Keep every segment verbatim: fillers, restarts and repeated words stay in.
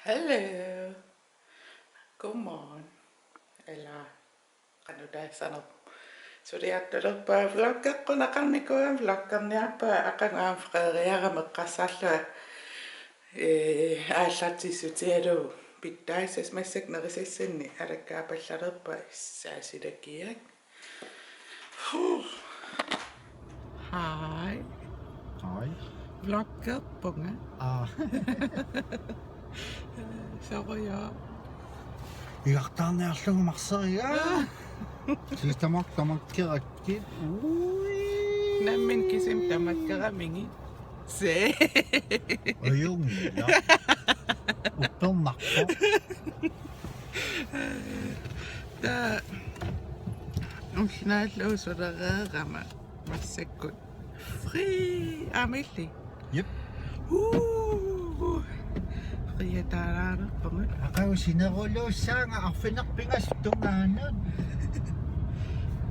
Hello. Godmorgen. Eller, qanoq taassanerpoq. Suliartulerpunga, vloggeqqunneqarnikuugama, vloggerniarpunga aqagu aamma Frederiarama eqqarsarlunga, ee, aallartissutigalugu pitsaassasoq, massakkut nerisassanni alakkaapallalerpunga, saasilakiak. Huh. Hej. Hej. Vloggerpunga. Aa. Sorry. Igartaarniarlugu marseriga. Aa. Sidste måned, der måtte ikke rigtig. Ui. Nammineq kisimi tamakkeramigit. Se. Ajunngilaq. Uppernarpoq. Taava ulloq naallugu sulereerama massakkut fri aamma illit. Jep. Uu. Friataaraanerpunga. Aqagu sinerulluussaanga arfineq-pingasut tungaanut.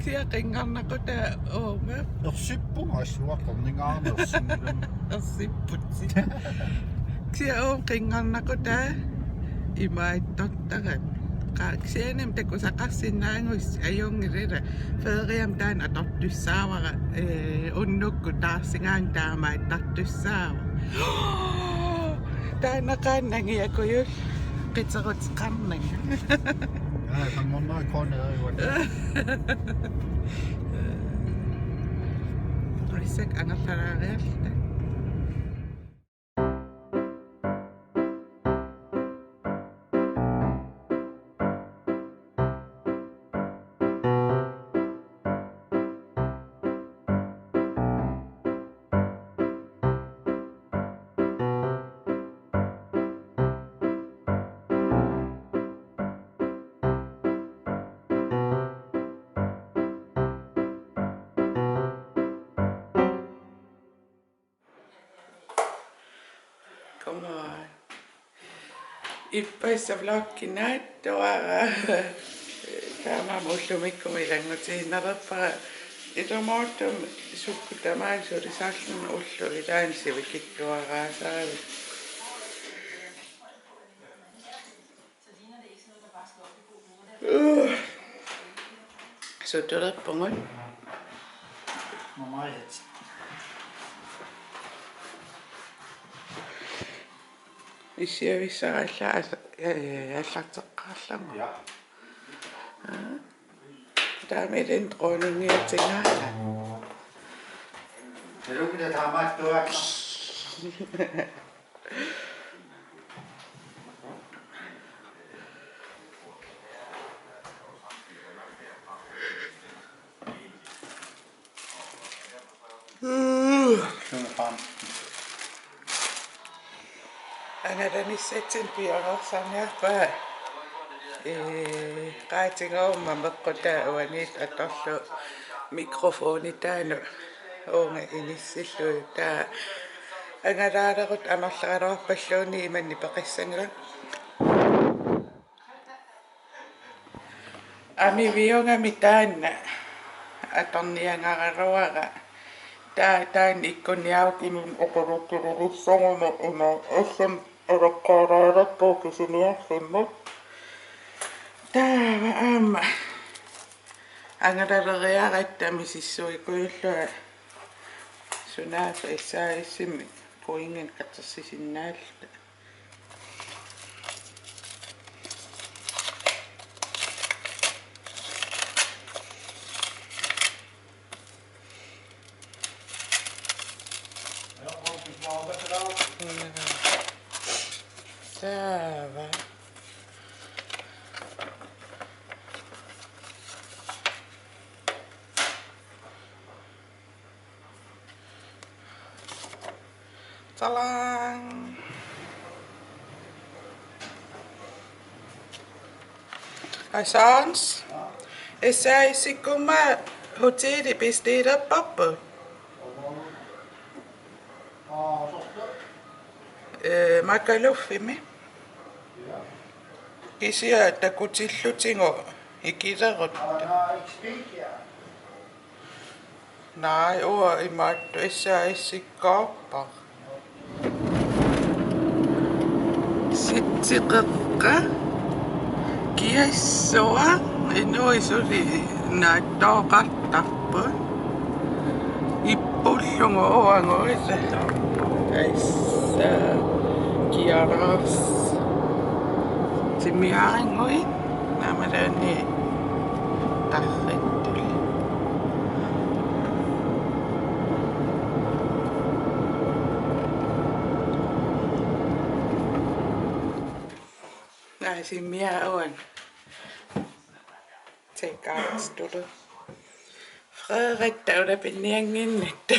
Kisianni qinngarnaqutaa uuma. Ersippunga assut qerningaarnersunngilanga. Ersipputit. Kisianni uuma qinngarnaqutaa imaattortarami. Qa-, kisianni takusaqarsinnaagussi ajunngilaq. Feriami taanna atortussaavara, ee, unnukkut taarsigaanni taamaattartussaavara. Taanna qaannangiakuju qiteruteqarnanga. Aa, fem hundrede kroner er jo. Rissak angerlalaariarluta. Come on. Ippassaq vloggi naatsuara. Taamaammat ullumikkut ilanngutiinnalerpara. Ilumoortumik sukkut tamaasa sulisarluni ulloq ilaanni sivikitsuaraasaavik. Uh. Sutulerpunga. Normalt. Issiavissarallaat, eh, allarteqqaarlanga. Ja. Aa. Taamaalilluni dronningiatigaara. Talukkila taamaattuaakka. Angalanissatsinnut piareersarniarpunga, ee, qaatigooruma meqqutaa uaniittoq atorlugu mikrofoni taanna uunga inissillugu, taava angalaalerutta amerleraluarpalluunniit imannak peqassanngilaq. Amiviugami taanna atorniagaraluara. Taa-, taanna ikkunniarukimik oqaluttulilissannguna una ullun alaqqaalaalerpugut kisiniarlunnut. Taava aamma angalaleriaratta misissuikujullunga sunaaffa S A S-imi kuingan katersisinnaallunga. Taava. Talang. Asans. S A S-ikkut aamma hoteli bestiilerparput. Ee, Magalufimi. Kisianni takutillutigu ikilerutta. Naa, uanga imaattoq S A S-ikkaarpara. Sit Tiqeqqa kiassua inuit suli naattooqartarput. Ippullugu uagut issa. Issa kiaraas. Timmiaringuit naamalaani tarrittuli. Naasimmia uan. Take out stulu. Frederitta ulapinniannginnatta.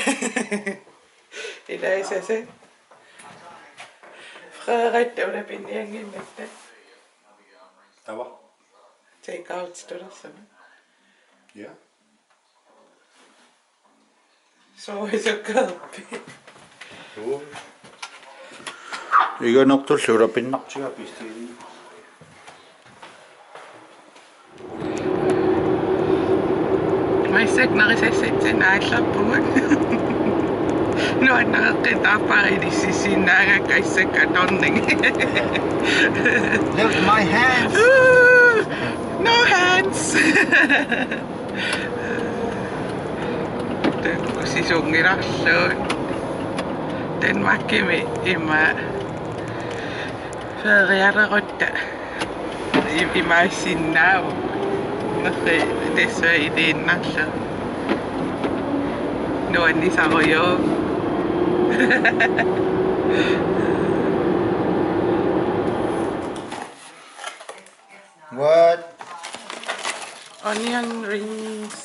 Ilaisase. Frederitta ulapinniannginnatta. Taava. Take out stulu sama. Ja. Soorlu isukkaarpi. Juu. Iganartullu ulapinnartiga pistiini. Massakkut nerisassatsinni aallarpugut. Nuannareqqittarpara ilissisinnaagakku assakka atorning. Look, my hands. No hands. Takusisungilarlugu. Danmarkimi ima ferialerutta i-, imaassinnaavoq. Nerri tassa iliinnarlugu. Nuannisarujuk. What? Onion rings.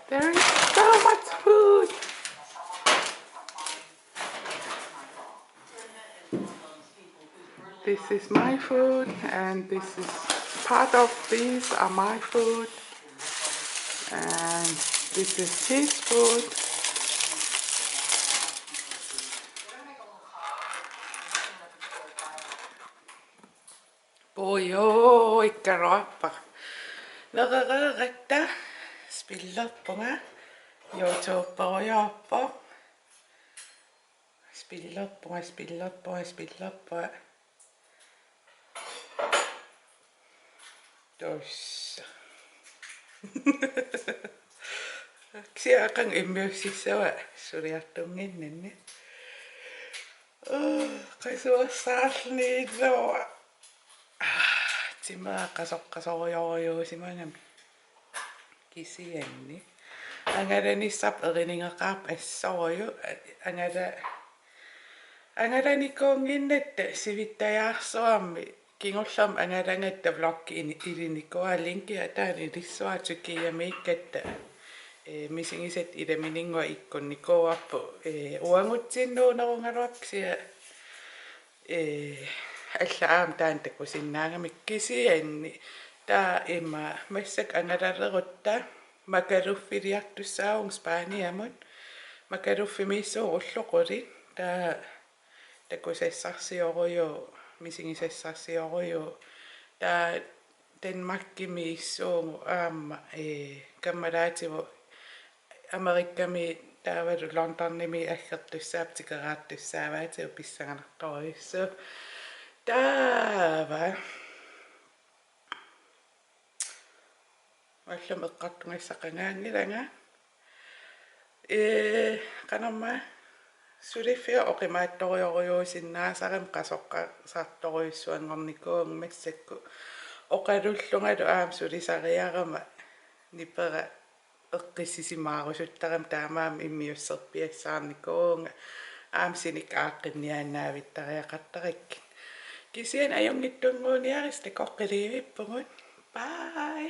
There is so much food. This is my food, and this is part of these are my food, and this is his food. Puiuu, ikkaruarpara. Nerereeratta spillerpunga. YouTuberujoorpoq. Spillerpunga, spillerpunga, spillerpunga. Tuossa. Kisianni aqagu immiussissavara suliartunnginnanni. Aa, qasuersaarluni ilua. Aa, timaa qasoqqasorujorujuusimagami. Kisianni angalanissarput eriningeqaarpoq assorujuk, angala-, angalanikuunnginnatta sivittajaarsuarmi kingullermik angalagatta vloggi ini-, ilinikuuara, linkia taanna ilissuara, Tyrkiamiikkatta, ee, misigisatta ilamininnguaq ikkunnikuuarput, ee, uagutsinnuunerugaluarpoq kisianni ee, alla aamma taanna takusinnaagamikku, kisianni taava ima massakkut angalalerutta Magaluf-iliartussaavunga Spaniamut. Magaluf-imiissuunga ullut qulit. Taava takusassarsiorujuk, misigisassarsiorujuk. Taava Danmarkimiissuunga aamma, ee, kammalaatigut Amerikami taavalu Londonimi aggertussaapput tikeraartussaavaatigut, pissanganartorujussuuvoq. Taava ullumi eqqartugassaqangaanngilanga. Ee, qanormaa, suliffiga oqimaatsorujorujuusinnaasarami qasoqqasaartorujussuanngornikuuvunga massakkut. Oqalullungalu aamma sulisariarama nipera eqqissisimaarusuttaramik taamaammat immiusserpiassaarnikuuvunga. Aamma sinik aaqqinniaannaavittariaqartarakkit. Kisianni ajunngitsunnguuniarisi, takoqqiliivippugut. Bye.